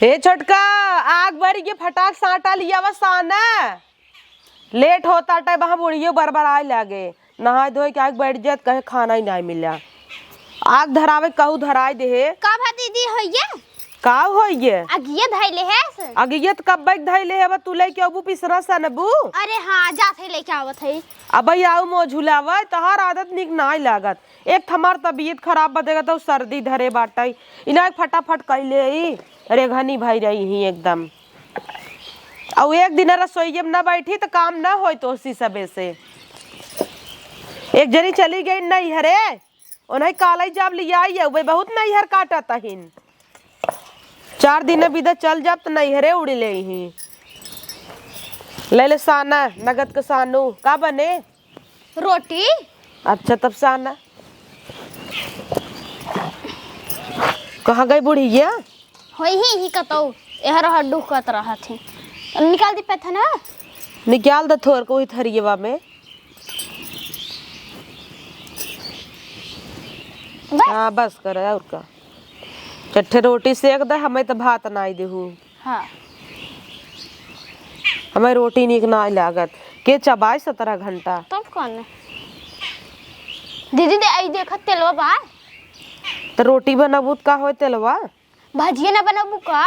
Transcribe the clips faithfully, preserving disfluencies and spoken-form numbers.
हे छोटका, आग बरी के फटाक साटा लियावा साना। लेट होता टाइम वहाँ बुढ़ियो बरबराए लागे। नहाए धोए के आग बैठ जात, कहे खाना ही नाहीं मिला। आग धरावे कहू धराए देहे। का भा दीदी होइए? का होइए? अगिए धइले है से? अगिए त कब्बे के धइले है, अब तू लेके अबू पिसरा सनबू। अरे हाँ, जात है लेके आवत है। अब आऊ मोझुलावे, तोहार आदत निक नाहीं लागत। एक त हमार तबीयत खराब बा, देखत हऊ सर्दी धरे बाटइ। इनाय फटाफट कइले ई रेघनी भई रही ही एकदम। अउ एक दिन रसोइये में न बैठी त काम न होई तोहसी सबे से। एक जनी चली गई नैहरे, उन्हें कालई जाब लियाई है, वे बहुत नैहर काटत अहिन। चार दिन बिदा चल जाब त नैहरे उड़ी लेइहीं। ले ले साना, नगद के सानू, का बने? रोटी। अच्छा, तब साना। कहाँ गई बुढ़िया? होई ही, ही कतौ, एहर ओहर डुहकत रहत ही। निकाल दी पैथना। निकाल द थोर को ही थरियवा में। बस। हाँ, बस कर, और का। चट्ठे रोटी सेक दे, हमें तो भात नाई देहू। हाँ। हमें रोटी नीक नाई लागत। के चबाई सतरह घंटा? तब कौन? दीदी दे, आई देखत तेलवा बा। तो रोटी बनाबू त का होय तेलवा? भजिया ना बनाबू का?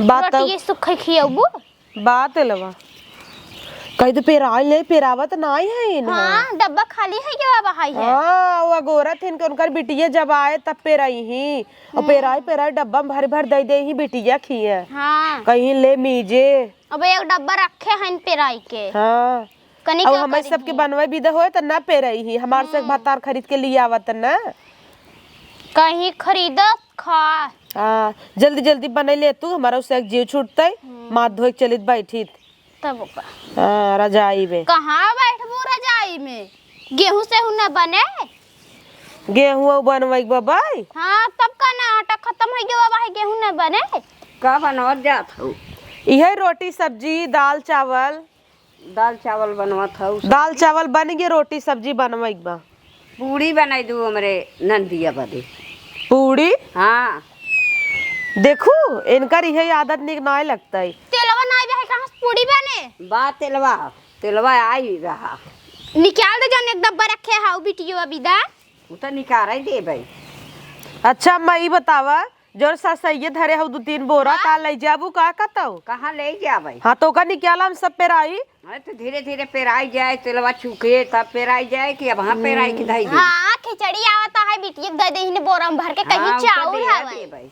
बात रोटी तो ये सुखई खियाबू? बात एलवा। कही तो पेराइल नहीं, पेरावत नाई है इन्हें। हाँ, डब्बा खाली है, ये बाबा है, है। हाँ, वो अगोरत हिन के उनकर बिटिया जब आए तब पेराई ही। और हम्म। पेराई, पेराई डब्बा में भर भर दे दे ही बिटिया खिए। हाँ। कहीं ले मीजे। अब एक डब्बा रखे हैं पेराई के। हाँ। कनी अब का हमें करी सबके ही? बनवे बिदा होए त ना पेराई ही, हमार से हम्म। भतार खरीद के लिए आवत ना। कहीं खरीदत खा। हाँ, जल्दी जल्दी बने ले तू, हमारा उससे एक जीव छूटते, हम्म। माथ धोए के चलित बैठित। तब का? हाँ, रजाई में। कहाँ बैठबू रजाई में? गेहूं सेहूं न बने? गेहूं अउ बनवाई के बबाई? हाँ, तब का ना, आटा खत्म हो गया बाबा, है गेहूं न बने? का बनवत जात हो? इहे रोटी, सब्जी, दाल, चावल। दाल चावल बनवत हऊ। दाल चावल बन गए, रोटी सब्जी बनवाई के बा। पूड़ी बनाई दू हमरे नंदिया बदे। पूड़ी? हाँ। देखू, इनकर इहे आदत निक नाय लगता है। तेलवा नाय बा, कहाँ से पूड़ी बने? बा तेलवा, तेलवा आई रहा। निकाल दे जौन एक डब्बा रखे हाउ बिटियो अबिदा। उ त निकाल ही देबै। अच्छा अम्मा, ई बतावा, जौन ससैये धरे हऊ दू तीन बोरा, हाँ? का लइ जाबू, का कतऊ? कहाँ लइ जाबै? हाँ, त ओका निकाला, हम सब पेराई। हाँ, त धीरे धीरे पेराई जाए, तेलवा चुके, तब पेराई जाए कि अब हाँ पेराई के धई दे। हाँ, खिचड़ी आवत है, बिटिया के दे दे, इन्हें बोरा में भर के, कहीं हाँ, उ त चाउर देबे हवे। देबै।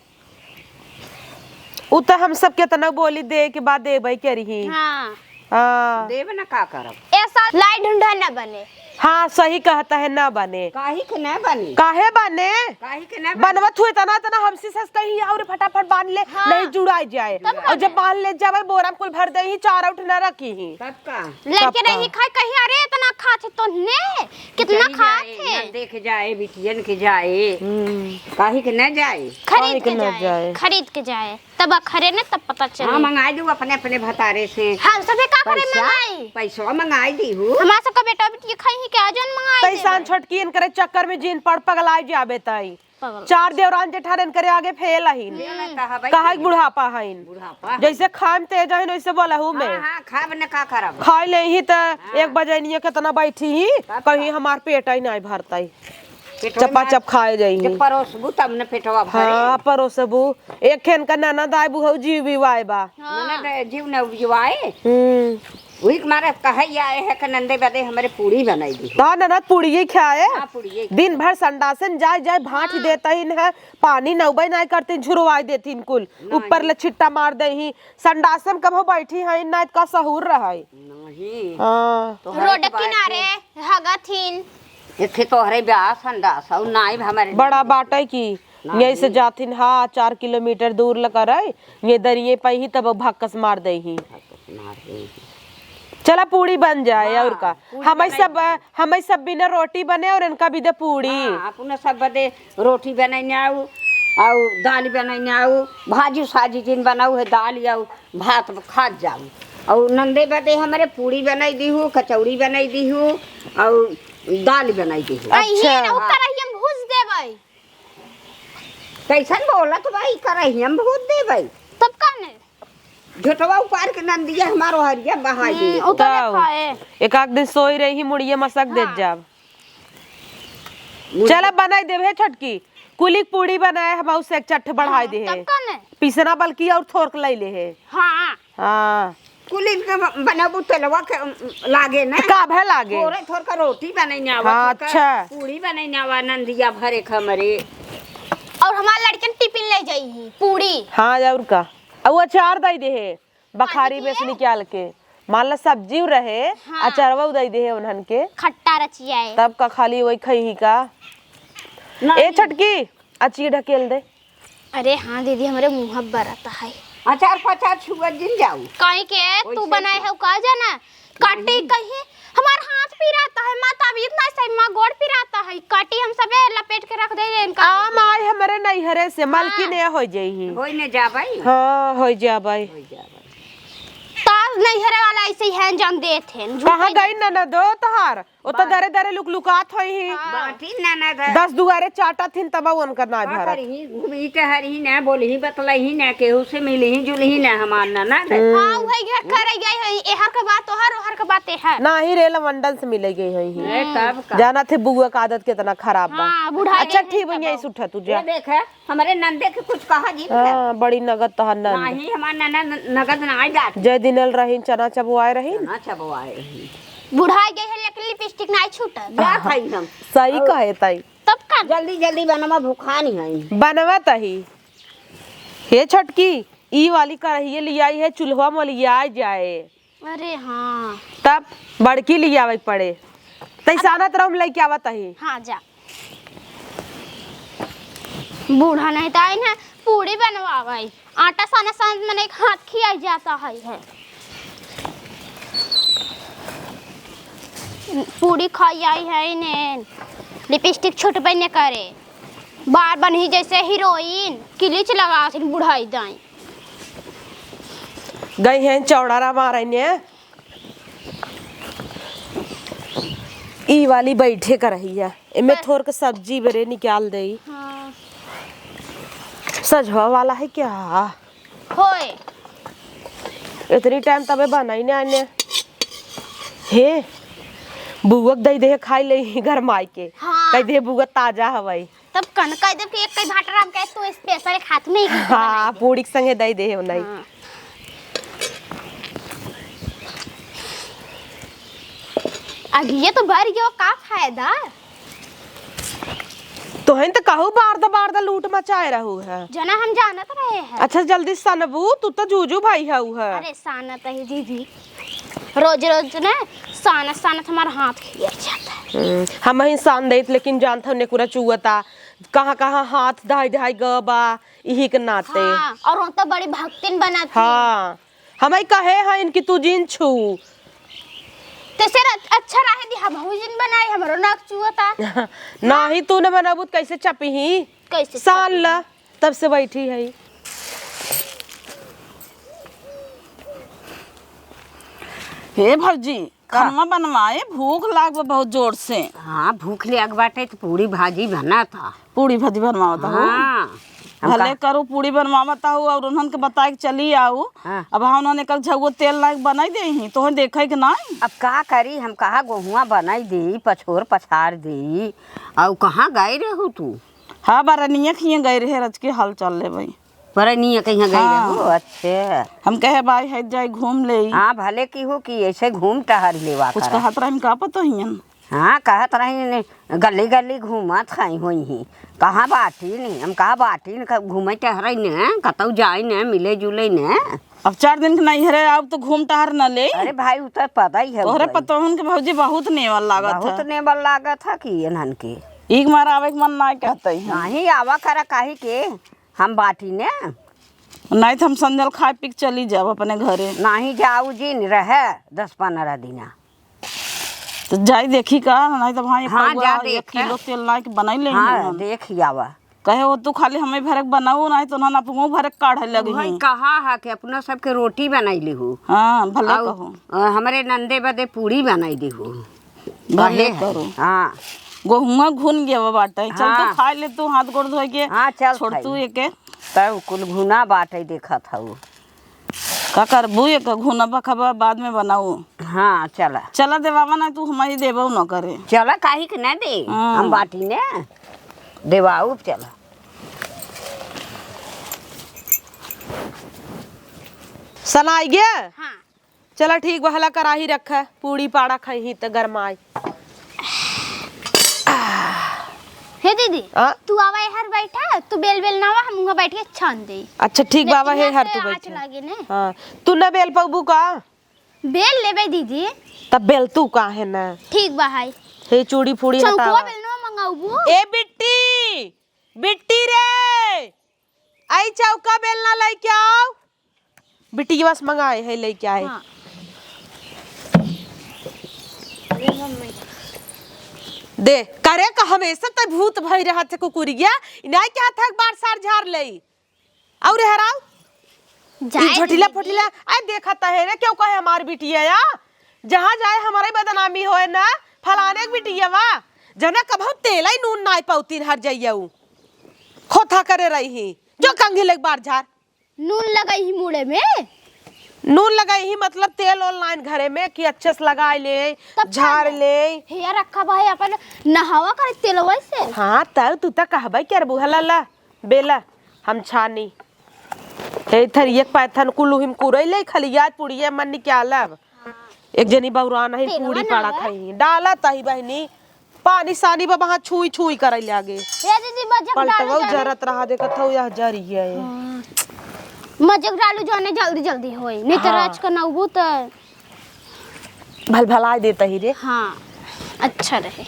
उ त हम सब केतना बोली दे के बाद देबै करिही। हाँ। हाँ। देब न का करब? ए साल लाई ढूंढा न बने। हाँ, सही कहता है, न बने। काहे के न बने? काहे बने? काहे के न बने? बनवत हुए तना तना हमसी सस कहीं और फटाफट बांध ले, हाँ। नहीं जुड़ाई जाए। तब और जब बने। बांध ले जावे, बोरा में कुल भर दे ही, चार उठ न रखी ही। तब का? लड़के तब का? नहीं खाए कहीं, अरे इतना खात है तो ने, कितना खिचड़ी खात जाए, है? न देख जाए, बिटियन के जाए। हम्म। काहे के न जाए? खरीद काहे के के न जाए, जाए? खरीद के जाए। तब अखरे न तब पता चले। हाँ, मंगाई दू अपने, अपने भतारे से। हम सबे का करे पैसा, मंगाई? पैसवा मंगाई दीहू। हमार सबका बेटा बेटी खाई ही क्या, जौन मंगाई पैसा देबे। छोटकी इनकरे चक्कर में जिन पड़ पगलाई जाबे ताई। पगल। चार देवरान जेठान इनकरे आगे फेल अहिन। फेल है, हम्म। कहा भाई कहा फेल। बुढ़ापा हइन। बुढ़ापा है। जैसे खाम तेज हइन, वैसे बोलहू में। हाँ, हाँ, खाब न का करब। खाई ले ही त हाँ। एक बजनिया केतना बैठी ही, तब कहीं का? हमार पेट ही नहीं भरता ही। पेटवा चपाचप में खाए जाई जब ही। परोसबू तब न पेटवा भरे। हाँ, परोसबू। एक खेन का ननद आए बुहऊ जीव बिवाए बा। हाँ। ननद जीव न बिवाए। हम्म। वही के मारे कहे आए है कि नंदे बदे हमरे पूड़ी बनाई दी। हाँ, ननद पूड़िये खाए। हाँ, पूड़िये खाए। दिन भर संडासन जाए, जाए भांट हाँ। देता ही न है, पानी नौबे नाय करती, झुरवाई देती कुल। नहीं। ऊपर ले छिट्टा मार दे ही। संडासन कभो बैठी है, ना का सहूर रहे। नहीं। हाँ। तोहरे रोड के बात किनारे है। हगथिन। एक ठे तोहरे ब्याह संडास, और नाई हमारे बड़ा नाई। बाटे की, नाई। यही से जाथिन, हाँ, चार किलोमीटर दूर ल करे, ये दरिये पे ही तब भक्कस मार दे ही। भक्कस मार दे ही। चला पूड़ी बन जाए, हाँ, और का। पूड़ी हमें बनाई सब, दे। हमें सब बिना रोटी बने और इनका भी दे पूड़ी। हाँ, अपने सब बदे रोटी बनैने आऊ, आऊ दाल बनैने आऊ, भाजी साजी जिन बनाऊ है, दाल आऊ भात खात जाऊ। और नंदे बदे हमरे पूड़ी बनाई दीहू, कचौड़ी बनाई दीहू, और दाल बनाई दीहू। अच्छा। अइहे न, हाँ। ऊपर ही हम घुस देबै। कैसन बोलत बा, ई करहिया में भूत देबै। तब का ने? झोटवा उपार के नंदिया हमारो हरिया बहाई दे। हम्म, उतर तब खाए। एक आध दिन सोई रही, मुड़िए मसक देत हाँ। जाब। मुड़िए। चला बनाई देबे छोटकी, कुलिक पूड़ी बनाए, हम उसे एक चट्ठ बढ़ाई हाँ, दे है। तब का ने? पीसना बल्कि और थोरक लई ले है। हाँ। हाँ। कुलिक के ब-, बनाबू तेलवा के, उम, लागे ना। का भे लागे? थोरे थोर का रोटी बनैने आवा, हाँ, थोर का अच्छा। पूड़ी बनैने आवा, नंदिया भरे खमरे। और हमार लड़कन टिफिन ले जाई ही, पूड़ी। हाँ, और का? और अचार दई दे है। बखारी में से निकाल के, मान ला सब्जी उ रहे, हाँ। अचारवा उ दई दे है उन्हन के। खट्टा रचिया है। तब का खाली वही खई ही का? नहीं। ए छोटकी, अची ढकेल दे। अरे हाँ दीदी, हमरे मुँह बरत है। अचार पचार छुआ जिन जाऊ। काहे के तू बनाए हो का जाना? काटी कहीं हमार हाथ पिराता है, माँ तबीयत नहीं सही, माँ गोड़ पिराता है, काटी हम सबे लपेट के रख दे इनका। आम आए हमरे नैहरे से, मलकिन हाँ। ए हो जाई ही। होई ने जाबाई। हाँ, हो जाबाई। होई जाबाई। तार नैहरे वाला ऐसे ही हैं, जान देत हैं, झूठे कहाँ गई ननदो तोहार? वो तो बा- दरे दरे लुकलुकात होई ही। हाँ। बाटी ननद है। दस दुआरे चाटा थिन तब उनकर ना का भरत। करी ही, घूमी टहरी ही ना, बोली ही, बतलाई ही ना, केहू से मिली ही, जुली ही ना हमार ननद। हम्म। हाँ, वही घर करे गई है, एहर के बात ओहर, ओहर के बात एहर। ना ही रे लवंडन से मिले गई है ही। ए, तब का? जाना थे बुआ का आदत कितना खराब बा। हाँ, बुढ़ा अच्छा, गई है ठीक बा, तब। यही से उठा तू जा। ये देख है, हमरे नंदे के कुछ कहा जी। हाँ, बड़ी नगद तोहार नंद। नाही, हमार ननद नगद नाही जाती। जय दिनल रहीन, चना चबवाए रहीन। चना चबवाए रहीन। बुढ़ाई गई है, लेकिन लिपस्टिक नाही छूटत। जात हई हम। सही और कहे ताई। तब का? जल्दी जल्दी बनवा, भुखानी हई। बनवा तही। हे छोटकी, ई वाली कढ़ाई लियाई है, चूल्हा में लियाई जाए। अरे हाँ। तब बड़की लियावे के पड़े। तै अब सानत रहो, हम लइके आवत हई। हाँ, जा। बूढ़ा नहीं तो आई ना, पूड़ी बनवावे। आटा सानत सानत मने एक हाथ खियाई जाता है, है। पूड़ी खाई आई है इन्हें, लिपस्टिक छूटबे न करे। बार बनही जैसे हीरोइन, किलिच लगा के बुढ़ाई दाई। गई हैं चौड़ा राम आ रही ने। ई वाली बैठे का रही है, एमे बस। थोर के सब्जी बरे निकाल देई। हाँ। सजवा वाला है क्या? होए। इतनी टाइम तबे बनाई ने आने। हे, बुआ के दई दे खाई ले ही गरमाई के। हाँ। कह दे बुआ ताजा हवाई। तब कन कह देब कि एक कई भाटा राम के तू स्पेशल खात में ही हाँ, बनाई दे। पूड़ी के संगे दई दे हो नहीं। हाँ। अब ये तो भर गयो, का फायदा? तोहन तो कहू बार द बार द लूट मचाए रहू है। जना हम जानत रहे हैं। अच्छा जल्दी सनबू, तू तो जूजू भाई हऊ है। अरे सानत ही दीदी, रोज रोज ना सानत सानत हमारा हाथ खिया जाता है। हम्म, हम ही सान देत, लेकिन जानत हऊ नेकुरा चुअता, कहाँ कहाँ हाथ धाई धाई ग बा, इही के नाते। हाँ, और हम तो बड़ी भक्तिन बनत ही। हाँ, हमई कहे हैं इनकी तू जिन छू। तेसे र-, अच्छा रहे दी, हम हऊ जिन बनाई, हमरो नाक चुअता। नाही तू न बनाबू त कैसे चपही? कैसे सान चपही? ला, तब से बैठी है। हे भौजी, हाँ। कनमा बनवाए, भूख लाग बा बहुत जोर से। हाँ, भूख लाग बाटे त पूड़ी भाजी बना था। पूड़ी भाजी बनवावत हऊ। हाँ। हम भले का- करू, पूड़ी बनवावत हऊ और उन्हन के बताए के चली आऊ। हाँ। अब हाँ, उन्हन एक झउआ तेल लाइक बनाई देही, तोहे देखे के नाई। अब का करी, हम कहा गोहुआ बनाई देई, पछोर पछार देई। अउ कहाँ गए रहू तू? हाँ, बरनिया खिए गए रहे, रच के हाल चाल लेबई। बरनिया कहीं गए हाँ। रहू? अच्छे। हम कहे बाई है जाई घूम लेई। हाँ, भले की हो कि ऐसे घूम टहर लेवा कुछ करा। कहत रही, हम का पता हियन। हाँ, कहत रही ने, गली गली घूमत खाई होई ही। कहाँ बाटी ने, हम कहाँ बाटी ने, कब घूमे टहरे ने, कतौ जाए ने, मिले जुले ने। अब चार दिन के नैहरे आउब तो घूम टहर न ले। अरे भाई, उ तो पता ही है तोहरे भाई। पतोहन के भौजी बहुत नेवल लागत बहुत है। नेवल लागत है कि इन्हन के। एक मार आवे के मन ना कहते हैं। नहीं आवा करा काहे के, हम बाटी ने। नहीं तो हम संजल खाए पी के चली जाब अपने घरे। नहीं जाऊ जिन रहे दस पन्द्रह दिना। तो जाई देखी का, नहीं तो भाई हाँ, पौवा जा एक देख। किलो तेल ला के बनाई ले हाँ, हम। देख आवा। कहे वो तू खाली हमें भरक बनाऊ, नहीं तो ना अपनो भरक काढ़े लगे वही हैं। कहा है कि अपना सबके रोटी बनाई लिहू। हाँ, भले और, कहो। अ, हमरे नंदे बदे पूड़ी बनाई लिहू। भले कहे है। करो। हाँ। गोहुआ घुन गया बाटे। चल तू हाँ। खाइ ले, तू हाथ गोड़ धोइ के। हाँ, चल छोड़ खाई। तू एके। तब कुल घुना बाटे देखत हऊ। का करबू, एक घुना बखबा बाद में बनाऊ। हाँ, चला। चला देवावा ना, तू हमही देबऊ न करे। चला, काहे के ना दे? हाँ। हम बाटी ने। देवाऊ, चला। सनाई गे? हाँ। चला ठीक बा, हला कराही रखे, पूड़ी पाड़ा खइही त गरमाई। हे दीदी, आ? तू आवा एहर बैठा, तू बेल बेल ना आवा, हम उहाँ बैठ के छान दे। अच्छा ठीक बा, आवा लेकिन हे हर तू आँच बैठा। लागे ने। हाँ, तू न बेल पउबू का? बेल लेबे दीदी। तब बेल तू काहे न? ठीक बा है। हे चूड़ी फूड़ी चौकुआ हटावा। बेलनवा मंगाउबू? ए बिट्टी, बिट्टी रे, आई चौका बेलना लइके आउ। बिटिया बस मंगाए है, लइके आए। हाँ। दे, करे का हमेशा त भूत भई रहत है कुकुरिया, इनाई के हाथ एक बार सार झार लेई। और हराउ? ई जाए दे झोटिला दीदी। फोटिला, आए देखत है रे, क्यों कहे हमार बिटिया या? जहाँ जाए हमारे बदनामी होए ना, फलाने के बिटिया वा। जना कबहू तेल ही नून नाई पउतीन हर जइयऊ। खोथा करे रही ही। जो कंघी लेके बार झार। नून लगाई ही मुड़े में। नून लगाई ही मतलब तेल ओल लाइन घरे में कि अच्छे से लगाई ले, तब का झार ना? ले। हेयर रखा भाई अपन नहावा करे तेलवा से। हाँ, तब तू त कहबे करबू, हला ला, बेला, हम छानी। ए, थरिया के पैथन कुल उहिम कुरई ले, खाली याद पुड़िया मन निकालब। एक जनी बौरा नहीं, तेलवा पूड़ी ना पाड़ा है। खाई। डाला ताही बहनी, पानी सानी बा, वहाँ छुई छुई करे लागे। ए दीदी, मजक पलटवा डालू जाने। जरत रहा, देखत हौ, यह जरी है। हाँ। मजक डालू जाने जल्दी जल्दी होई, नहीं तो हाँ। राज का नौबू तो भल भलाई देता ही रे। हाँ, अच्छा रहे।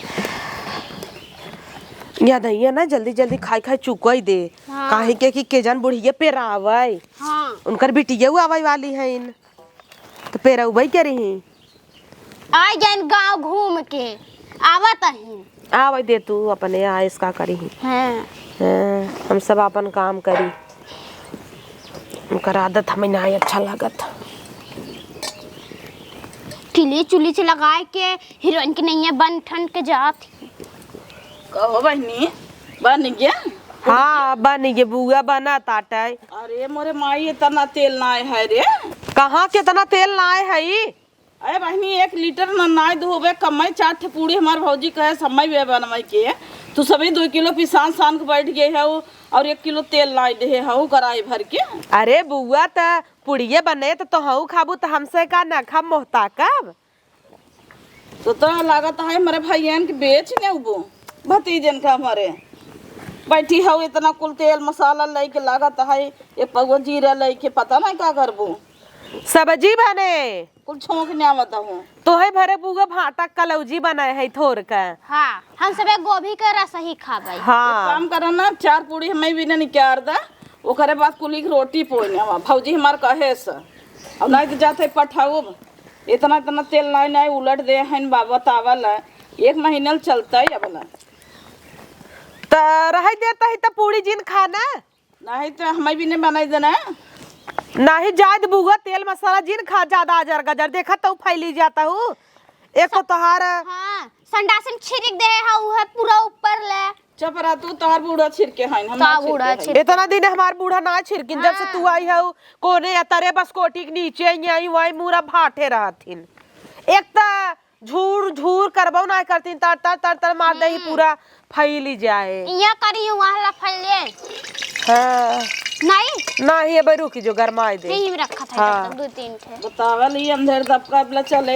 या दहिया ना जल्दी जल्दी खाई खाई चुकई दे। हाँ। काहे के कि के जान बुढ़िया पेरावै। हाँ। उनकर बिटिया आवे वाली है इन। तो पेरउबे करिहीं। आइ जाइन गाँव घूम के, आवत अहिन। आवै दे तू अपने, आइस का करिहीं। हाँ। हाँ, हम सब आपन काम करी। उनकर आदत हमें नाहीं अच्छा लागत। किली चुली से लगाए के हीरोइन के नैया बन ठन के जात। कहो बहिनी, बन गया? हाँ, बन गया, बुआ बना ताटै। अरे मोरे माई, इतना तेल नाय है रे। कहाँ के इतना तेल नाय है ई? अरे बहिनी, एक लीटर न नाय धोबे, कम्मै चार ठे पूड़ी हमार भौजी कहे समय बे बनवाई के, तू सभी दो किलो पिसान सान के बैठ गए है और एक किलो तेल नाय दे है कराई भर के। अरे बुआ, त पुड़िये बने त तोहू खाबू, त हमसे का ना खाब, मोहता कब? तो, तो लागत है हमरे भइयन के बेच नेउबो, भतीजन का हमरे। बैठी हौ इतना कुल तेल मसाला लइके, लागत है एक पौवा जीरा लइके, पता नहीं का करबो। सब्जी बने। कुल छोंक नेवत हूँ। तोहे भरे बुआ भाटा कलौजी बनाए है थोर का। हाँ, हम सबे गोभी के रस ही खाबै। हाँ। एक काम करा ना, चार पूड़ी हमें भी ना निकार दा, ओकरे बाद कुली के रोटी पोई नेवा। भौजी हमार कहे से, अब नहीं तो जाते पठाऊ। इतना, इतना तेल नाई, नाई उलट दे हन बाबा तावल, एक महीना ल चलता ही अब ना। त रह देता ही त पूड़ी जिन खा ना। नहीं त हमें भी नहीं बनाई देना। नहीं जायद बुआ, तेल मसाला जिन खा ज्यादा अजर गजर, देखा तो फैली जाता हूँ। एक तो तोहार हाँ, संडासन छिड़क दे है, उहे पूरा ऊपर ले। चुप रह तू, तोहार बूढ़ा छिड़के हइन, हम का ना बूढ़ा छिड़के हइन। छिड़के? इतना दिन हमार बूढ़ा ना छिड़किन, जब से तू हाँ। आई हऊ, कोने या तरे बस कोटी के नीचे आई, आई, वही मूरा भाटे रहथिन। एक त झूर, झूर करबो ना करथिन, तर, तर, तर, तर मार दही हम्म। पूरा फैली जाए। इहाँ करी, वहाँ ला फैले। हाँ। नहीं? नहीं, अब रुकी जो गरमाए दे। यहीं में रखा था हाँ। तब तक दो तीन ठे। बतावल ई अंधेर दबका अपना चले,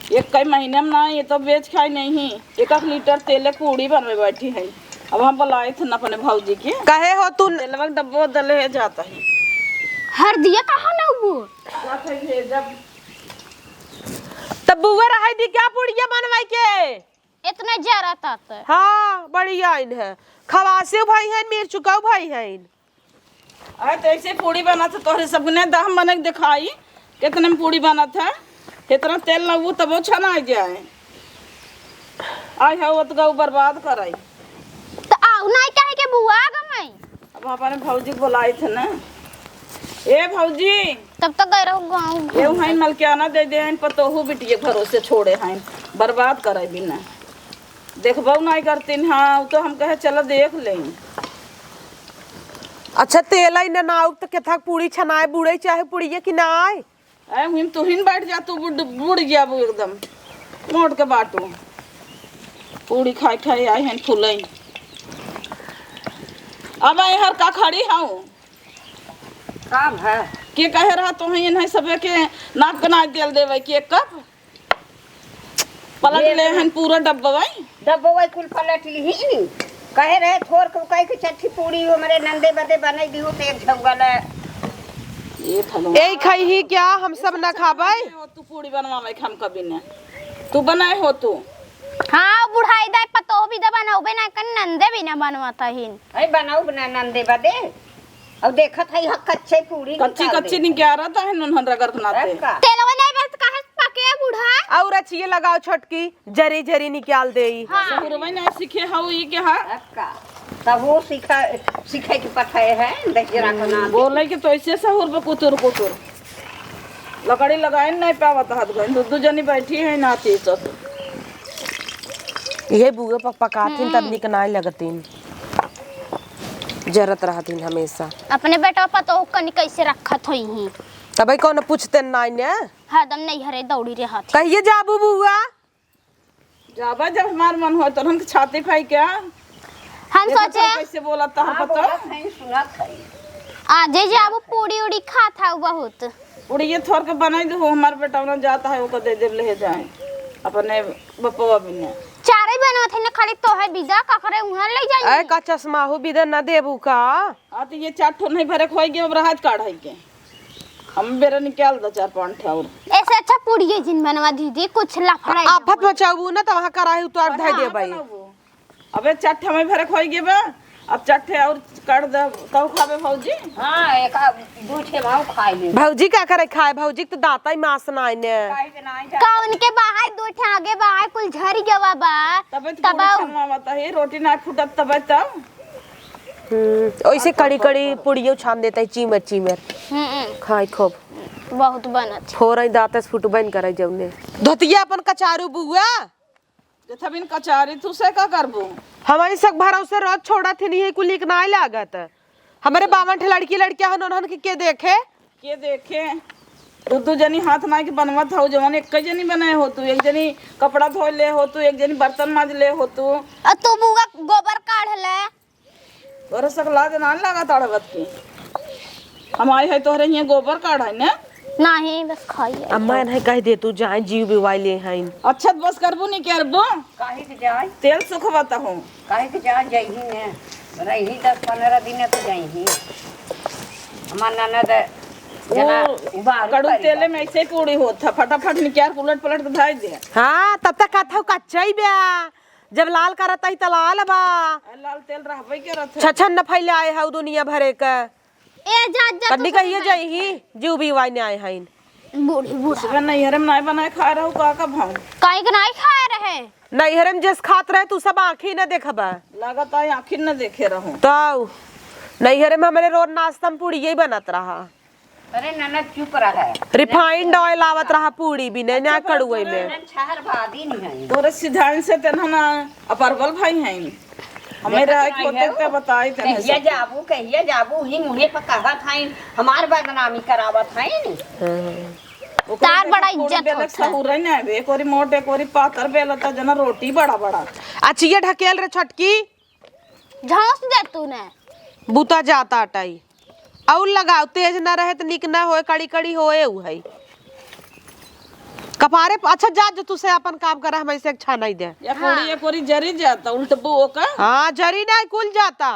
एक कई महीने में ना, ये तो बेच खाई नहीं। एक आध लीटर तेले पूड़ी बनवे बैठी है। अब हम बोलाए थे ना अपने भौजी के। कहे हो तू? तेलवा के डब्बो दले है जाता है। हर दिया कहाँ ना वो? जात है भेजब। तब बुआ रहे दी क्या पुड़िया बनवाई के? इतना जरा तात। हाँ, बढ़िया इन है। खवासियो भाई हैं, मिर्चुकाऊ भाई हैं। अरे तो ऐसे पूड़ी बनत है, तोहरे सबने दहम बने के दिखाई, कितने में पूड़ी बनत है। इतना तेल लगबू तबो छना जाए। आय है, ओतगा बर्बाद कराई। तो आओ, नहीं कहे के बुआ गमई। अब अपने भौजी के बोलाई थे ना। ए भौजी। तब तो गए रहो गाँव ये घूम। हैं मलकियाना दे दे हैं, पतोहू बिटिया भरोसे छोड़े हैं, बर्बाद करे बिना। देखबउ नाहीं करतीन, हाँ, उ तो हम कहे चला देख लें। अच्छा, तेल ही न ना आउब त केथा पूड़ी छनाए, बुड़े चाहे पुड़िया कि नाय? ए, हुइम तुहिन बैठ जा, तू बुड़, बुड़ जाबू एकदम। मोट के बाटू। पूड़ी खाए खाए आए हैं फुलई। अब एहर का खड़ी हूँ? काम है। के कहे रहा तो हैं इन्हें सबे के नाप के ना तेल देवे कि एक कप? पलट ले हन पूरा डब्बा भाई। डब्बा भाई कुल पलट लिही। कहे रहे थोर के कहे के चट्ठी पूड़ी हमरे नंदे बदे बनाई दिहो तो एक झौगा ले। ये भगवान। ए खइही क्या? हम सब ना खाबै। तू पूड़ी बनवावे हम कभी ने। तू बनाए हो तू। हाँ, बुढ़ाई दाई पतो भी दे बनौबे ना कर, नंदे भी ना बनवाता हिन। अरे बनौब ना नंदे बदे। अब देखत है, यहाँ कच्चे पूड़ी कच्ची निकाल कच्ची दे। निकालत है, नून रगड़ के नाते। तब का? तेलवा नहीं बस काहे पके बूढ़ा? और अचिए लगाओ छोटकी, जरी जरी निकाल देई। हाँ। सहुरवा नहीं सीखे हऊ ई के हा? तब का? तब वो सीखा, सीखे के पठाए है, दहिजरा को नाते। बोले के तो ऐसे सहुर पे कुतुर कुतुर। लकड़ी लगाए नहीं पावत हाथ गए, दू दू जनी बैठी है नाती ससुर। इहे बुआ पक पकाथिन तब हम्म। निक नाई लगतीन। जरत रहतीन हमेशा। अपने बेटवा पतोह कनी कैसे रखत होई ही? तबे कौन पूछते नाई ने? हरदम नैहरे दौड़ी रहत। कहिए जाबू बुआ? जाबा जब हमार मन हो तो हम छाती फाई क्या? हम देखो सोचे तो कैसे बोला तहर हाँ, पतोह। बोलत है, सुनत है। आजे जाबू पूड़ी उड़ी खात है बहुत। पूड़ी ये थोर के बनाई दो, हमार बेटा ना जाता है, ओकर दे देब ले जाए अपने बपवा बिना। चारे बनवत है ना, खाली तोहे बिदा का करे उहाँ ले जाई। ऐ का चश्मा हो बिदा ना देबू का? हाँ, तो ये चार ठो नहीं भरे खोई के अब रहत काढ़ाई के। हम बेरा निकाल दो चार पाँच ठो और। ऐसे अच्छा पूड़िए जिन बनवा दीदी, कुछ लफड़ा ही ना आफत होई। मचाऊ ना, तो वहाँ कराही उतार धै हाँ, देबै। बनाबो। अबे चार ठे में भरे खोई गेबे, अब चार ठे और काट दे, तब खाबे भौजी। हाँ, एक आ-, दू ठे माऊ खाई ले। भौजी का करे खाए? भौजी के तो दाता ही मांस ना आइने। खाई के ना जा। का उनके बाहर दू ठे आगे बाहर कुल झरी गवा बा। तबे तो तब पूरी आऊ। छनवा मत है, रोटी ना फूटत तबे तब। हम्म, ओइसे कड़ी कड़ी पुड़ियो छान देता है, चीमर चीमर। हम्म। खाई खूब। बहुत बनत। फोरई दांत से फुटबे न करे जौने। धोतिया अपन कचारू बुआ। जथा बिन कचारी तू से का करबू? हमारी सक भरोसे रोज छोड़ा थे, नहीं कुल निक नाय लागत। हमरे बावन ठे लड़की लड़किया हन, उन्हन के, के देखे? के देखे? दू दू जनी हाथ नाय के बनवत हऊ, जवन एक जनी बनाए हो तू, एक जनी कपड़ा धोए ले हो तू, एक जनी बर्तन माज ले हो तू। आ तू बुआ गोबर काढ़ ले। तोरे सक लाज ना लागत अड़बत की? हम आई है तोहरे हियाँ गोबर काढ़े ने। नाही, बस खाइए। अम्मा, इन्हें कह दे तू जाए जीव बिवाई ले हैं। अच्छा, त बस करबू नहीं करबू? काहे के जाए? तेल सुखवत हूँ। काहे के जाए, जइही ने। रही दस पन्द्रह दिन तो जइही। हमार ननद जना वो उबारू कड़ू करी तेले बा। में ऐसे ही पूड़ी होत है, फटाफट निकाल के उलट पलट के धाई दे। हाँ, तब तक कहत हूँ कच्चा ही बा। जब लाल करत ही त लाल बा। आ, लाल तेल रहबे करत है। छछन न फैलाए हऊ दुनिया भरे का। ए, जा, जा, कन्नी तू कहिए समझ। जाई ही, जीव बिवाई ने आए हईन। बूढ़ी, बूढ़ा। उसमें नैहरे में नाय बनाए खाए रहू का, का भाव? काहे के नाय खाए रहे? नैहरे में जस खात रहे, तू सब आँखी न देखबा। लागत है, आँखी न देखे रहू। तौ, नैहरे में हमरे रोज नाश्ता में पूड़िये बनत रहा। अरे ननद चुप रहे। Refined oil आवत रहा पूड़ी भी, नहीं ना अच्छा, कड़ुए तोरे में। ननद छहर भादी नहीं है। तोरे सिधाइन से तेना ना अपरबल भाई हैं। हमें देखत रहे नहीं खोते है ते वो। बताई तेने कहिया से। जाबू, कहिया जाबू, ही मुँहे पर कहत हैं, हमार बदनामी करावत हैं। हाँ। ओकरे तार देखो बड़ा पूड़ी इज्जत बेलत होत है। सहूरे ना आवे, एक ओरी मोट, एक ओरी पातर बेलत है, जना रोटी बड़ा बड़ा। अचिया ढकेल रे छोटकी। झौंस दे तू ने। बूता जाता अटाई। और लगाओ, तेज ना रहे त निक ना होए, कड़ी कड़ी होए उ है। कपारे प-, अच्छा जा जो तू से अपन काम करा, हम ऐसे अच्छा नहीं दे। या हाँ। कोरी, या कोरी जरी जाता, उल्टबू ओका। हाँ, जरी नहीं, कुल जाता।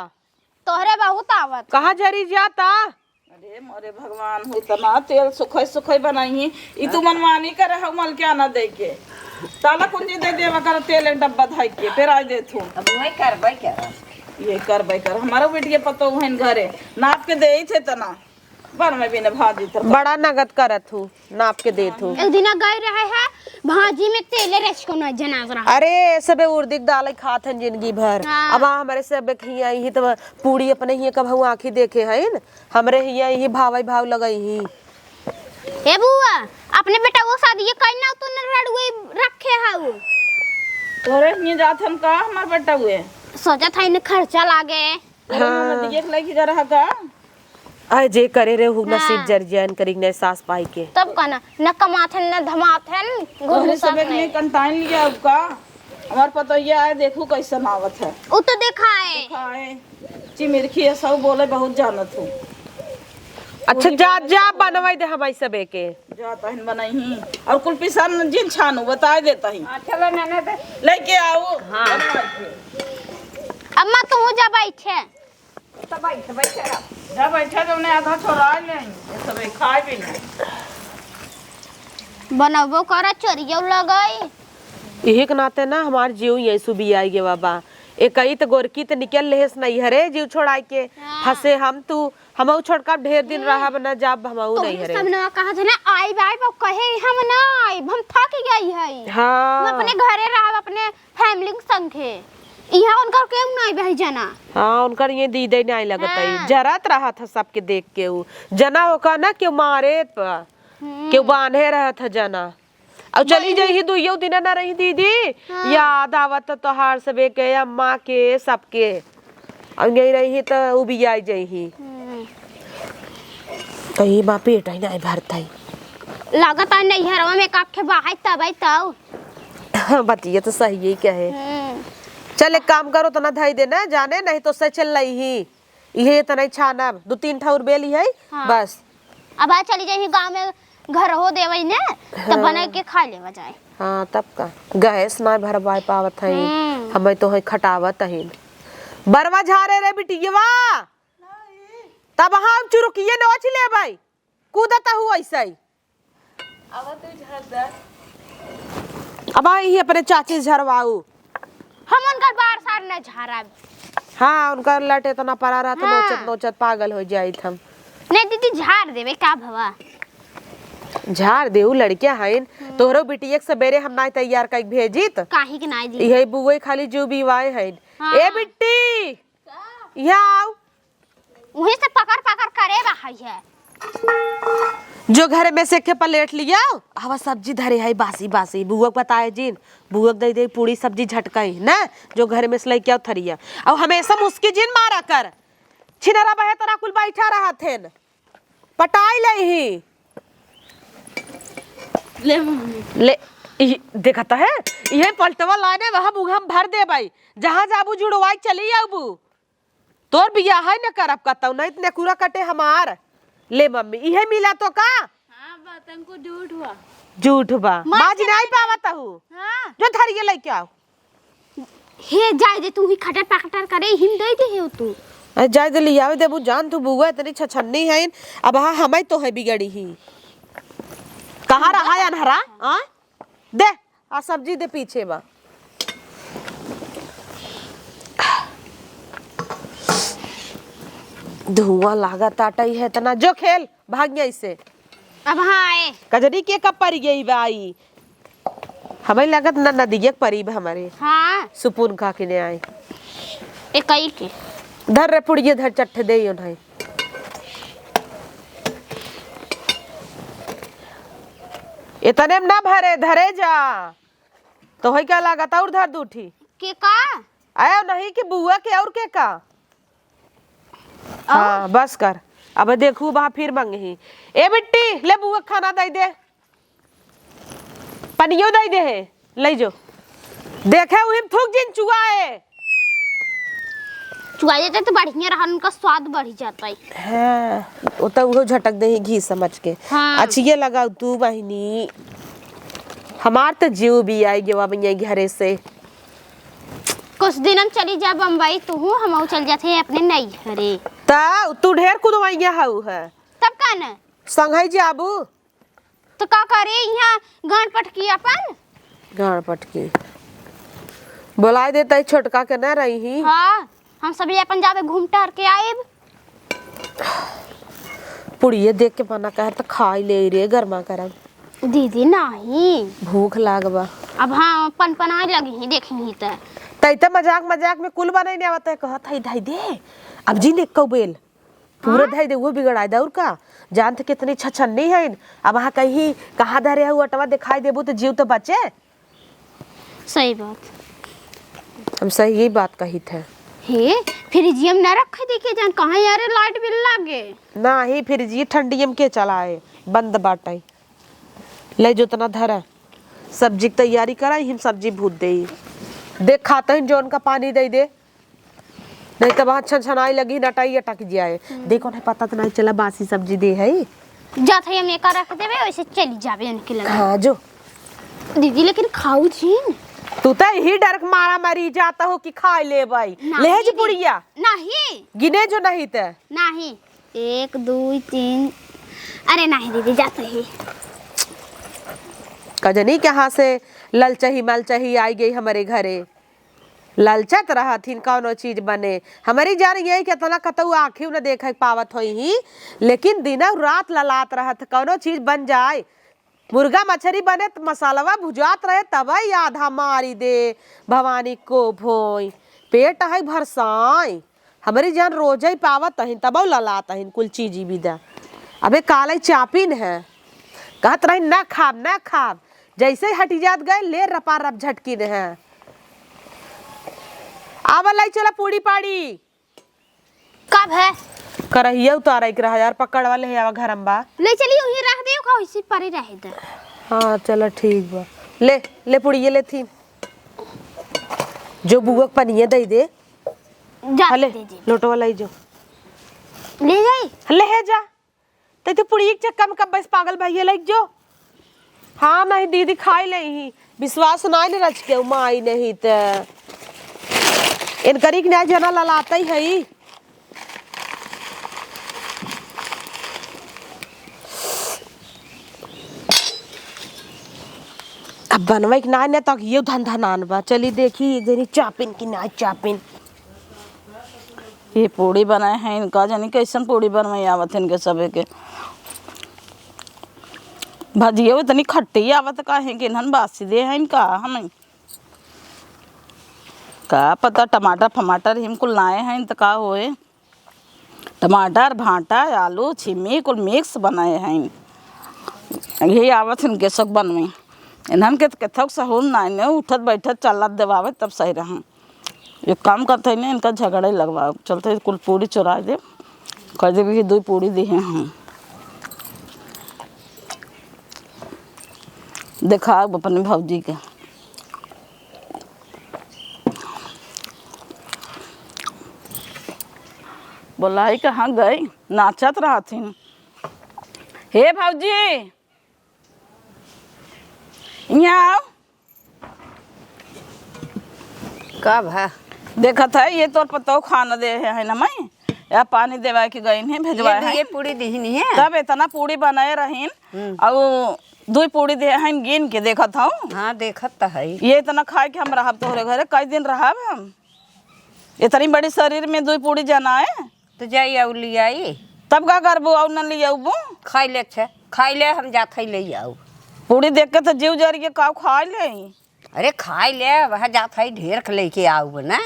तोहरे बहुत आवत। कहाँ जरी जाता? अरे मोरे भगवान, हो इतना तेल सुखई सुखई बनाई ही। ई तू मनमानी करे हऊ मलकियाना दे के। ताला कुंजी दे देवा कर तेल एक डब्बा धई के, पेराई देत हूँ। अब वही करबै कर। ये करबै कर। हमारा बिटिया पतो हन घरे। नाप के दे ही थे तना। बर में भी न भाजी तर। बड़ा नगद करत हूँ, नाप के देत हूँ। एक दिना गए रहे है, भाजी में तेले रच को न जना रहा। अरे, सबे उर्दी के दाल खात हन जिंदगी भर। हाँ। अब आ हमारे सबे खिया ही तो पूड़ी अपने ही कब हऊ आँखी देखे हईन। हमरे हिया इही भावई भाव लगई ही। ए बुआ, अपने बेटवा के शादी कइल ना, तू न रड़ुए रखे हऊ। तोरे हियाँ जात हन का हमार बेटा हुए? सोचत हई न खर्चा लागे। अरे हाँ। नदिया के लइके जा रहा का? आय जे करे रे हु नसीब हाँ। जर जान करी न सास पाई के। तब का ना, न कमाथन न धमाथन, घुस तोहरे घुसा सबे के नहीं। लिए कंटाइन लिया अब का? हमार पतोहिया आए, देखू कैसन आवत है। उ तो देखाए। देखाए। चिमिरखी है, सब बोले बहुत जानत हूँ। अच्छा, पूरी जा, बोले जा, सब बनवाई दे हमारी सबे के। जा तहन बनई ही। और कुल पिसान जिन छानू, बताए देता ही। हाँ, चलो, नने दे। लेके आओ। हाँ। बनवाई के। अम्मा, तू जा बैठे। तो बैठ, बैठे रह। जा बैठे, तो उन्हें आधा छोड़ा ले। ये सब खाए भी नहीं। बनबो कर, चोरियो लगई। इहे के नाते ना हमार जीव यही सुबी आई गे बाबा। एकई त गोरकी त निकल लेहेस नैहरे जीव छोड़ाई के। हाँ। फंसे हम तू, हमहू छोटका ढेर दिन ए, रहब ना जाब हमहू तोहरे नैहरे। सब ना कहा थे ना, आइब, आइब, अब कहे हम ना आइब, हम थक गई है। हाँ। हम अपने घरे रहब, अपने फैमिली के संगे। यहाँ उनकर केहू ना आइब है जना। हाँ, उनकर ये दीदे नहीं लगत है। हाँ। जरत रहत है सबके देख के उ। जना ओका ना केहू मारे प, हम्म। केहू बांधे रहत है जना। अब चली बड़ी जइही दुइयो दिन ना रही दीदी, हाँ। याद आवत तोहार सबे के, अम्मा के, सबके। अब यही रही त उबियाई जइही। हम्म। कहीं बा पेट ही नहीं भरता ही। लागत है नैहरवा में काखे बाहर तब आई तब। हाँ, बतिया तो सही ही कहे। हम्म। चल एक काम करो, तना धई दे ना जाने, नहीं तो से चल रही ही। इहे इतना ही छानब, दो तीन ठा और बेली है, हाँ। बस। अब आ चली जाइए गाँव में, घर हो देवई ने, तब हाँ। बना के खा लेवा जाए। हाँ, तब का, गैस ना भरवाए पावत है, हम्म। हमें तो है खटावत है। बरवा झारे रे बिटियवा, तब हम चुरुकिए नोच लेबै, कूदत हूँ ऐसे ही। अब तू झाड़ दे। अब आई ही अपने चाची झरवाऊ। हम उनकर बार सार न झाड़ब। हाँ, उनकर लट इतना पड़ा रहत, हाँ। नोचत नोचत पागल हो जाइत हम। नहीं दीदी, झाड़ देवे का भवा। झाड़ देऊ लड़किया हईन, हम्म। तोहरो बिटिया के सबेरे हम नाई तैयार कइके भेजित। काहे के नाई दीदी? इहे बुए खाली जो बिवाए हईन। हाँ। ए बिट्टी, का? यहाँ आओ। उही से पकड़ पकड़ करे बा है। जो घरे में से एक ठे प्लेट लियाओ, आवा सब्जी धरे है बासी बासी, बुआ के बताए जिन, बुआ के दे दे पूरी सब्जी झटकाई ना, जो घरे में से लेके आओ थरिया। और हमेशा मुस्की जिन मारा कर, छिनरा बहे तोरा कुल बैठा रहत हेन, पटाई ले ही। ले मम्मी। ले, ई देखत है, इहे पलटवा लाने वहाँ बुआ हम भर देबै, जहाँ जाबू जुड़वाई चली आबू। तोर बियाह है न करब कतौ, नहीं त नेकुरा कटे हमार। ले मम्मी, इहे मिला तो का? हाँ, बा, तनको झूठ हुआ। झूठ बा। माँ माँ जी से नहीं नहीं पावत हूँ। हाँ। जो थरिया लेके आओ। हे, जाए दे, तू ही खटर पकटर करे, हिम दे दे हे तू। अरे जाए दे, लियावे देबू जान, तू बुआ इतनी छछन्नी है, अब हाँ, हमाई तो है बिगड़ी ही। कहाँ रहा है अनहरा? हाँ? दे, आ सब्जी दे पीछे बा। धुआं लागत आटा ही है इतना। जो खेल, भाग गया इसे। अब हाँ आए। कजरी के कब परी गई बा आई? हमें लगत ना नदिया के परी बा हमारे। हाँ। सुपून खा के ने आए। एकई के। धर रे पुड़िए धर चट्ठे दे यो नहीं। इतने में ना भरे, धरे जा। तो है क्या लागत और धर दूठी? के का? आया नहीं कि बुआ के और के का? और? हाँ, बस कर। अब देखू बा फिर मंगही। ए बिट्टी, ले बुआ खाना दे दे। पनियो दे दे है, ले जो। देखे उही में थूक जिन चुआ है। चुआ जाता तो बढ़िया रहा, उनका स्वाद बढ़ जाता है। हाँ, वो तो वो झटक दे ही घी समझ के। हाँ। अच्छिए लगाओ तू बहिनी। हमार तो जीव भी आई गवा भैया घरे से। कुछ दिन हम चली जा बम्बई, तू हूँ, हम चल जाते हैं अपने नैहरे। ता तू ढेर कुदवाइया हऊ है। तब का न? संघई जाबू? तो का करे यहाँ गांड पटकी अपन? गांड पटकी। बोलाए देता ही छोटका के ना रही ही। हाँ, हम सभी अपन जाबे घूम टहर के आएब। पुड़िए देख के मना कहे तो खाई ले रे, गर्मा गरम। दीदी, नाही। भूख लाग बा। अब हाँ, पनपनाए लगी ही, देखी ही त। तै त मजाक मजाक में कुल बनाई नहीं आवत है, कहत है, "धई दे।" अब जी ने कौ बेल, पूरा हाँ? धई दे, वो बिगड़ाए दे, और का? जान त कितनी छछन्नी है। अब हाँ कहीं, कहाँ धरे है, वो अटवा दिखाई देबू तो जीव तो बचे। सही बात। हम सही यही बात कहित है। हे, फ्रिजिया में ना रखे देखे जान, कहाँ यारे लाइट बिल लागे। नाही, फ्रिजिया ठंडिया में के चलाए, बंद बाटे। ले जो तना धरा, सब्जी की तैयारी करा, हम सब्जी भूत देई। देख खाते ही जौन का पानी दे दे, नहीं तो वहाँ छनछनाई लगी, नटाई अटक जाए। हम्म। देखो ना, पता तो नहीं चला बासी सब्जी दे है। जात है, हम एका रख देबे, वैसे चली जाबे इनके लगे। हाँ, जो। दीदी, लेकिन खाऊ छीन। तू तो यही डर के मारा मरी जाता हो कि खा लेबई। नहीं लेहे जी दीदी। पुड़िया। नहीं। गिने जो नहीं ते। नहीं। एक, दुई, तीन। अरे नहीं दीदी, जात है। कजनी कहाँ से ललचही मलचही आई गई हमरे घरे। ललचत रहथिन कौनो चीज बने। हमरी जान यही केतना कतऊ आँखियों न देखे पावत होई ही, लेकिन दिनौ रात ललात रहत कौनो चीज बन जाए। मुर्गा मछरी बने त मसालवा भुजात रहे तबई आधा मारी दे भवानी को भोई। पेट है भरसाई। हमरी जान रोजई पावत अहिन तबौ ललात अहिन कुल चीज बिदा। अबे कालई चापिन है। कहत रही ना खाब, ना खाब। जैसे ही हटी जात गए, ले रपा रप झटकिन है। आवा लाई चला पूड़ी पाड़ी। कब है? करहिया उतारे के रहा यार, पकड़ वाले है, आवा घर में बा। ले चली, उही रख दे, खाओ, इसी परे रहे दे। हाँ, चला ठीक बा। ले, ले पुड़िये ले थी। जो बुआ के पनिये दे दे। जा, हले, दे दे। लोटवा लाई जो। ले जाई? हले है जा। ते तू पुड़िये के चक्कर में कब बस पागल भइये लाइक जो। हाँ, नहीं दीदी खाई ले ही। विश्वास नाई न रच के माई नहीं त। इनकरी के नाई जना ललातई हई। अब बनवाई के नाई न तक ये धन धनान बा। चली देखी जनी चापिन की नाई चापिन। ये पूड़ी बनाए हैं, इनका जानी कैसन पूड़ी बनवाई आवत है इनके सबे के। भजियो इतनी खट्टी आवत का है कि इन्हन बासी दे हैं इनका हमें। का पता टमाटर फमाटर हिम कुल लाए हैं त का होए। टमाटर, भांटा, आलू, छिमी कुल mix बनाए हैं। यही आवत इनके सब बनवे। इन्हन के त केथक सहूर नाई ने उठत बैठत चलत देवावे तब सही रहा। एक काम करते हैं ना, इनका झगड़ा ही लगवा चलते, कुल पूड़ी चुरा दे, कह देबे कि दुई पूड़ी दिहे हैं। देखा अपने भौजी के बोलाई कहाँ गई, नाचत रहथिन। हे भौजी, यहाँ आओ। का भा? देखत है, ये तोर पतोह खाना दे है ना मैं, या पानी देवा के गईन है, भेजवा ये है। ये पूड़ी दिहिन है। तब इतना पूड़ी बनाए रहीन, हम्म। और दुई पूड़ी दे हैं गिन के देखत हूँ। हाँ, देखत त है। ये इतना खाए के हम रहब तोहरे घरे, कई दिन रहब हम? इतनी बड़ी शरीर में दुई पूड़ी जनाए। तो जाई आऊ लियाई। तब का करबू, आऊ न लियाबू? खाई ले, छे, खाई ले, हम जात हई ले आऊ। पूड़ी देख के तो जीव जर के काऊ खाई ले। अरे खाई ले, वह जात हई ढेर के लेके आऊ ना।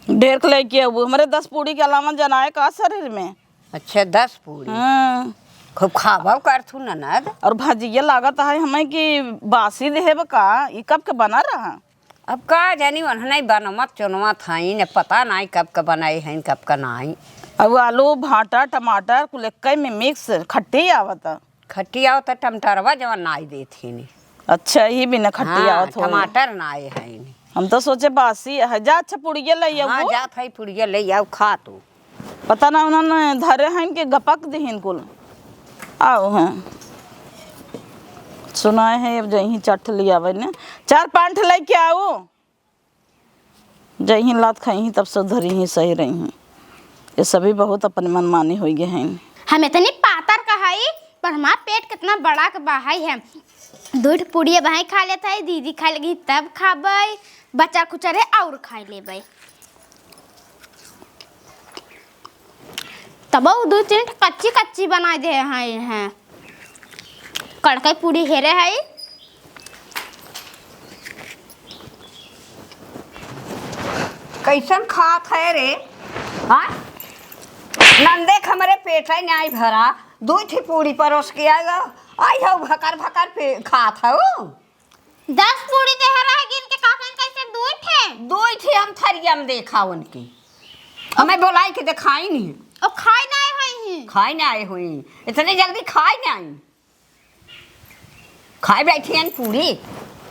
ढेर के लेके आऊ, हमरे दस पूड़ी के अलावा जनाए का शरीर में? अच्छा, दस पूड़ी। हाँ। खूब खाबो करथू ननद। और भजिया लागत है हमें कि बासी देहेब का, ई कब के बना रहा? अब का जानी, उन्हने बनमत चुनमत हईन, पता नाई कब क बनाई हईन, कब क नाई। अब आलू, भांटा, टमाटर कुल एक्के में mix खट्टी आवत। खट्टी आवत, टमाटरवा जवन नाई देत हईन। अच्छा, ही बिना खट्टी हाँ, आवत होई। टमाटर नाई हईन। हम तो सोचे बासी है। जा, अच्छा, पुड़िया ले हाँ, आऊ। जात हई, पुड़िया ले आऊ, खा तू। पता ना उन्हन धरे हैं कि गपक दिहिन कुल। आओ हैं। सुनाए हैं, अब जइहीं चार ठे लियावे ने। चार पाँच ठे लेके आओ। जइहीं लात खाइहीं, तब सुधरिहीं, सही रहिहीं। ये सभी बहुत अपने मनमानी होइ गए हैं। हम इतनी पातर का हई, पर हमार पेट कितना बड़ा के बहाई है। दो ठे पूड़िया बहाई खा लेत हई, दीदी खाए लगी तब खाबई, बचा खुचा रहे और खाई लेबई। तब उ दो तीन ठे कच्ची कच्ची बनाई दे हैं, हैं। कड़कई पूड़ी हेरे हई। कैसन खात है रे? हाँ? नंदे के हमरे पेट है नाई भरा, दो ठे पूड़ी परोस के आएगा, आई हो भकर भकर पे खात हो। दस पूड़ी देहे रहे गिन के, का कहीं कैसे दू ठे? दुइ ठे हम थरिया में देखा उनके। हमें बोलाई के देखाई नहीं। अब खाए ना आए हुई ही। खाए ना आए हुई। इतने जल्दी खाए ना आई। खाए बैठी हन पूरी,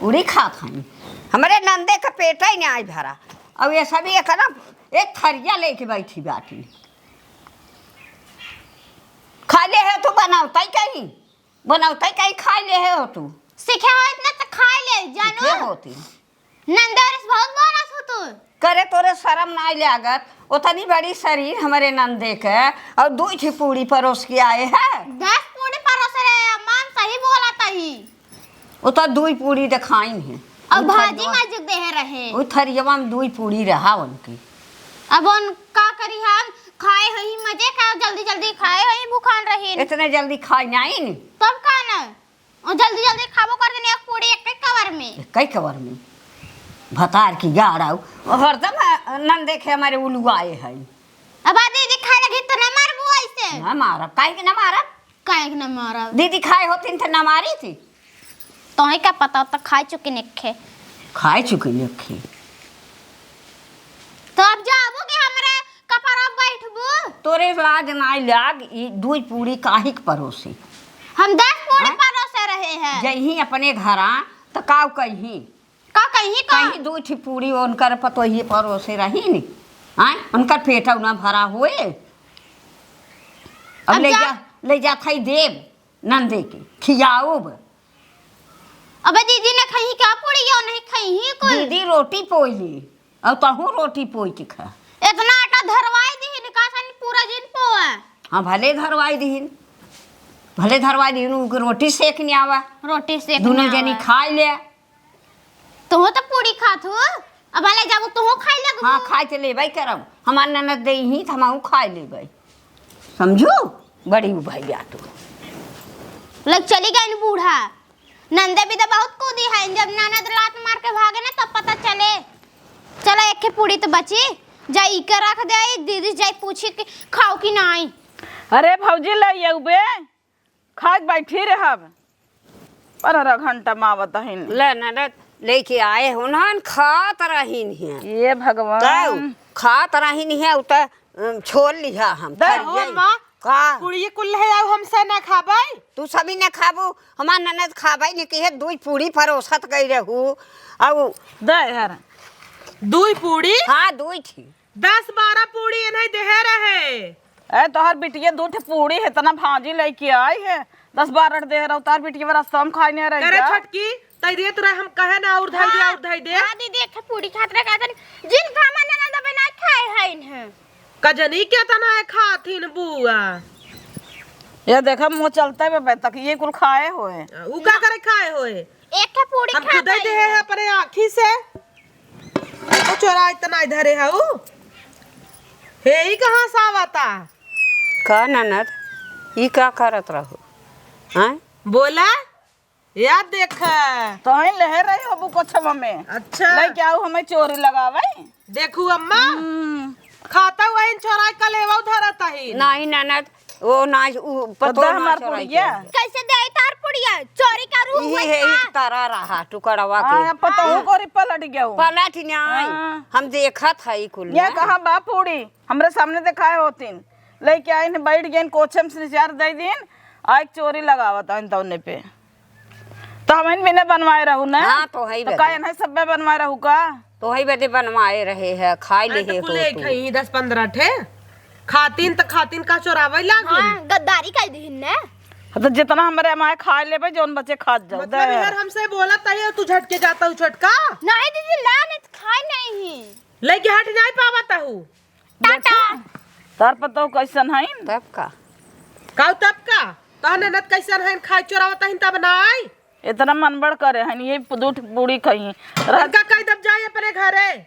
पूरी खात हन। हमरे नंदे का पेट ही ना आई भरा। अब ये सभी एक ना, एक थरिया लेके बैठी बाटी। खा ले है तो बनावता ही कहीं, बनावता ही कहीं खा ले है हो तू। सीखे हो इतना तो खा ले, जानू। सीखे होती। नंदे से बहुत बोलत हो तू। करे तोरे शरम नाई लागत? ओतनी बड़ी शरीर हमरे नंदे के, और दुइ ठे पूरी परोस के आए है। दस पूरी परोस रहे अम्मा, हम सही बोलत ही। ओ तो दुइ पूरी देखाइन है। अब उ भाजी थरियवा, माजुक देहे रहे। उ थरियवा में दुइ पूरी रहा उनके। अब उन का करी हम, खाए हई मजे का, जल्दी जल्दी खाए हई, भूखान रही। इतने जल्दी खाए नाई न। तब का न? और जल्दी जल्दी खाबो कर देनी, एक पूरी एक, एक कवर में। एक कई कवर में। भतार की गाड़ आऊ। हरदम, अ, नंदे के हमरे उलुआए है। अब आ दीदी खाए लगी तो ना मारबू ऐसे। ना मारब, काहे के ना मारब? काहे के ना मारब? दीदी खाए होती तो ना मारी थी। तोहे का पता, तो खाए चुकी नखे। खाए चुकी नखे। तो अब जाबू कि हमरे कपड़ा बैठबू? तोरे लाज नाई लाग, ई दुई पूरी काहे के परोसे? हम दस पूरी हाँ? परोसे रहे हैं। जइही अपने घरा, त काऊ कइही? का कइही का? कहीं दुई ठी पूरी उनकर पतोहिए परोसे रही नी। आय, उनकर पेटउ ना भरा होए। अब अब ले जा। जा, ले जा थाई देब, नंदे के, खियाउब। अबे दीदी ने खइही का पूरी, यो नहीं खइही कुल। दीदी रोटी पोई ली। अउ तहूँ रोटी पोई के खा। इतना आटा धरवाई दिहिन, का सनी पूरा दिन पोआ? हाँ, भले धरवाई दिहिन, भले धरवाई दिहिन, उनके रोटी सेक नहीं आवा। रोटी सेक दुनो नहीं जनी आवा। खाई ले। तुहूँ तो पूरी खात हो, अब भले जाबू तुहूँ खाई ले। हाँ, खाई तो लेबै करब, हमार ननद देइही तो हमहूँ खाई लेबै। समझू? बड़ी उ भैया तू। लग चली गई बूढ़ा। नंदे भी तो बहुत कूदी है, जब ननद लात मार के भागे ना तब पता चले। चला एक पूरी तो बची, जा इके रख दे, दीदी जाई पूछी कि खाओ कि नाई। अरे भौजी ले अउबे, खाए बैठी रहब। पन्द्रह घंटा में आवत हइन। ले ननद लेके आए हुनन, खात रहिन हैं। ये भगवान। तब खात रहिन हैं, उ त अम, छोड़ लिहा हम, दे हो थरिया। अम्मा, का? पूड़िये कुल है, आउ हमसे ना खाबै? तू सभी ना खाबू, हमार ननद खाबै ने किहे, दुई पूड़ी परोसत गई रहू। आउ दे यार। दुई पूड़ी? हाँ, दुई ठी। दस बारह पूड़ी एनही देहे रहे। ए, तोहर बिटिया दू ठे पूड़ी है, इतना भाजी लेके आई है। दस बारह देहे रहो, तोहर बिटिया रास्ता में खाए नहीं रही करे क्या? छोटकी, तई दे तोरा हम कहे ना, और धई दे, हाँ, और धई दे। हाँ दीदी, एक ठे पूड़ी खात रहे, कहतन, जिन खामा ना ना दबे ना खाए है इन्हें। का जनी के तना है खाथिन बुआ। ये देखा, मुँह चलते बे तक ये कुल खाए होए। उ का करे खाए होए? एक ठे पूड़ी हम खा खुदे गई देहे है। है अपने आँखी से। ओ चोरा इतना इधर है उ। हे, ई कहाँ से आवता? का ननद, ई का करत रहू? हैं? बोला, या देख। तोही लेहे रही होबू कोछवा में। अच्छा। लेके आऊ, हमें चोरी लगावे। देखू अम्मा, हम्म। खाता वही चोराई का लेवा धरत ही। नहीं ननद, वो ना, उ तो पतो दे ना हमार चोराई पुड़िया। के। कैसे दे तार पुड़िया? चोरी करू इहे हुआ है, का? एक तारा रहा टुकड़वा के। हाँ, पतोहू हाँ। कोरी पलट गयो। पलट ना आई। हाँ। हम देखत है कुल ये ना। कहाँ बा पूड़ी? हमरे सामने देखाए होतीन। लेके आइन, बैठ गइन, कोछे में से निचार दे दीन, आ एक चोरी लगावत आइन तौने पे। तो हमइन बिना बनवाए रहू ना? हाँ, तो हई तो बदे। का एनहे सब्बे बनवाए रहू का? तो हई बदे बनवाए रहे है, खाए अरे ले तो है कुल हो एक तू। है, दस पन्द्रह ठे। खातिन त खातिन का चोरावे लागिन। हाँ, गद्दारी कर दीन ने। हाँ, तो जितना हमरे माए खा लेबे, जौन बचे खात जाओ। मतलब दे। यार हमसे बोलत है, तू झटके जाता हूँ छोटका? नहीं दीदी, ला नहीं तो खाए नहीं। लेके हट नहीं पावत हूँ। टाटा। तार पतोह कैसन हईन? तब का? काऊ तब का? तोहर ननद कैसन हईन? खाए चोरावत हईन तब ना आई? इतना मनबड़ करे हईन, ये दू ठे पूड़ी खई। रह- इनका कह दब जाए अपने घरे।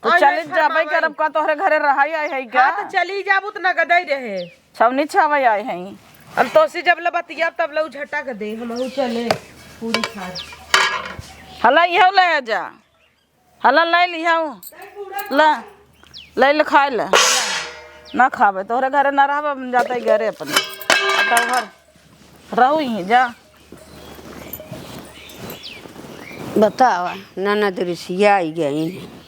तो और चली ये जाबे शर्मावई। करब का, तोहरे घरे रहाई आई है क्या? हाँ, तो चली जाबू तो नगदई रहे। छवनी छावे आई है। हम तोसी जब ले बतियाब तब ले उ झटक दे, हमहू चले पूड़ी खाए। हला इहो ले जा। हला ले लिहाऊ। ला, ले ले खाए ले। ना खाबे, तोहरे घरे ना रहबे, हम जाते घरे अपने। तब घर रहू ही जा। बतावा, ननद रिसियाई गई।